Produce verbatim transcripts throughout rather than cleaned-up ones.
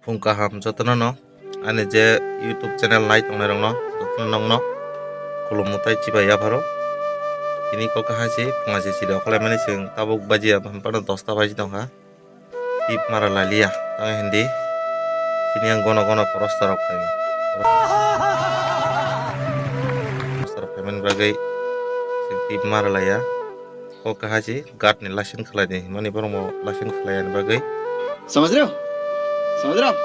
Phung kaham jotono no, ani je YouTube channel nai tongnai rok no jotono nokno khulummo tai chibai yapharo. Tini kok kaha si phunga si siri okholaimani chwng tabuk baji ya, phano dosta baji tongkha. Tip mara laliya tang hindi. Tini ang gono gono porosta rok khai. Porosta rok khaimani bagwi chwng tip mara laiya. Kok kaha si guard ni license khlai di himani borok mo license khlai ani bagwi. समझ रहे हो? समझ रहे हो?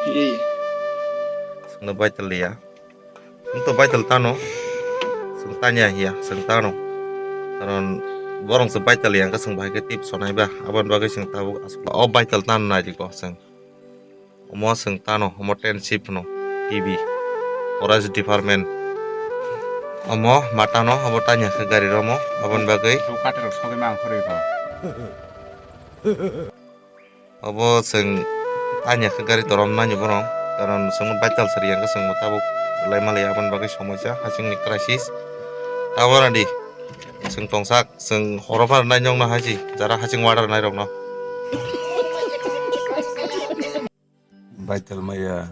यही है। Chwngno baital liya. Chwng to baital tano. Chwng tanya hiya, chwng tano. Karon borok se baital yang ka chwng bahai ke tip sonai ba. Aboni bagwi chwng tabuk aswk o baital tano nai di ko chwng. Omo chwng tano, omo ten sip no, T V, Forest Department. Omo matano, obo tanya khe gari romo, aboni bagwi. Chwng katirok sogwi mang khorwi ko. Obo chwng tanya khe gari torom nani borok, karon chwngno baital sari yang khe chwngno tabuk lai malai aboni bagwi somoisa, hasingni crisis. Tabora di, chwng tongsak, chwng horo phar nai nokno haji, jara hasing order nai rokno. Baital maya,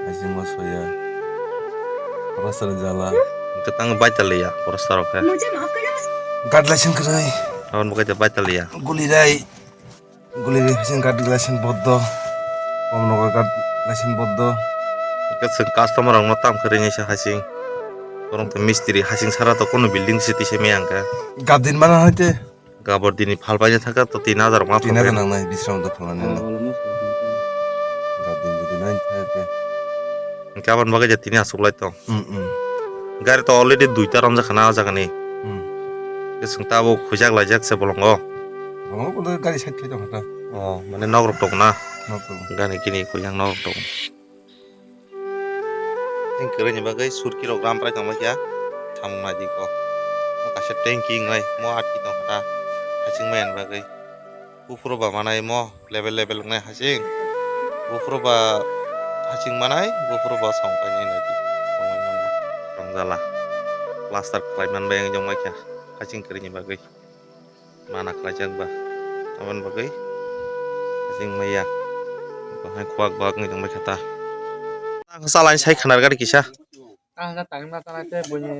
hasing ma soya, horo sari jala. Hwnkhe tang baital ya, horo sarok khe. Guard license kwrwi. Aboni bagwi baital ya. Guli rai. Guli rai, hasing guard license boddo. Om nogo guard license boddo. Hwnkhe chwng customer rokno tam khe ringwi se hasing. Borok to mistiri hasing sara to kono building se tisa maya hwnkhe. Guard din mana hoite. Gabor dini phal paina thangkha to tin hajar ma tin hajar phal nangnai bisram da phalani. Guard din jodi nai thangkhe. Hwnkhe aboni bagwi je tini aswk lai tong. Hmm, hmm. Gari to already duita romjak khana o jaga ni. Hmm. Ke chwng tabuk khujak laijak se bolongo. Bolongo bodo gari side khai tong kha. Oh, mane nok rok tong na? Nok tong. Gani kini khujak nok rok tong. Teng kwrwini bagwi surki rok ram prai tong kha. Samung nai di ko. Mo kaisa tanki wngnai mo atki tong kha. Haching maya ni bagwi. Buphuru ba manai mo. Level level wngnai hasing. Buphuru ba hasing manai, buphuru ba song painai nai di. Tongnai tongo. Tongjala. Plaster khlai man bai wng jong bai kha. Hasing kwrwini bagwi. Mana khlaijak ba. Aboni bagwi hasing maya. Bahai khuak bak wng jong bai kha ta. Ang salai sai khanar gari kisa. Tang hwnka tang ma tanai tei buini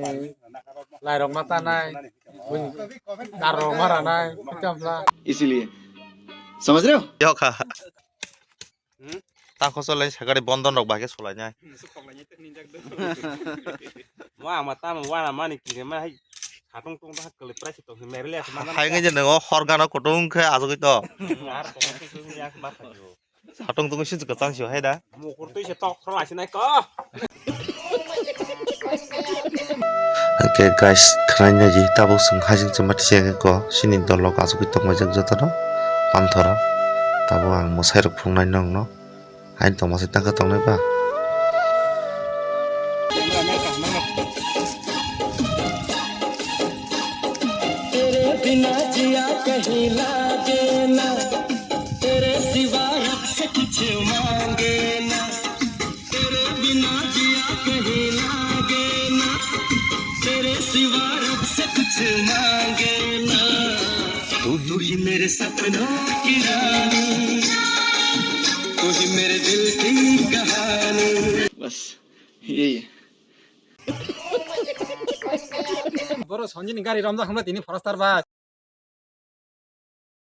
lairok ma tanai, buini darrok ma ranai, khe tei amla. इसीलिए। समझ रहे हो? Yokha. Hmm? Tang khoso lai sagari bondon rok bahai khe solainai. Mo ama tamo wana mani kire ma hai satung tung da kale price to mere le. Hai ngai je nang o hor gana kutung khe ajugui to. Hmm, ar to ma tu ya ma kha jo. Satung tungwi sijwk kwchang sio hai da. Mukur twi se tok khro lai sinai ko. Hwnkhe guys, khwnai nai di, tabuk chwng hasing chwng mati se ko, chini dol rok achugwi tongmajak jotono panthoro. Tabuk ang mwsai rok phunuknai nokno, haino tongma se tangkhe tongnai ba. तेरे बिना जिया कहीं लागे ना, तेरे सिवा रब से कुछ मांगे ना, तेरे बिना जिया कहीं लागे ना, तेरे सिवा रब से कुछ मांगे ना। तू ही मेरे सपनों की रानी, तू ही मेरे दिल की कहानी। बस। Ye. Boro Sanjini gari romjak hwnba tini forester ba.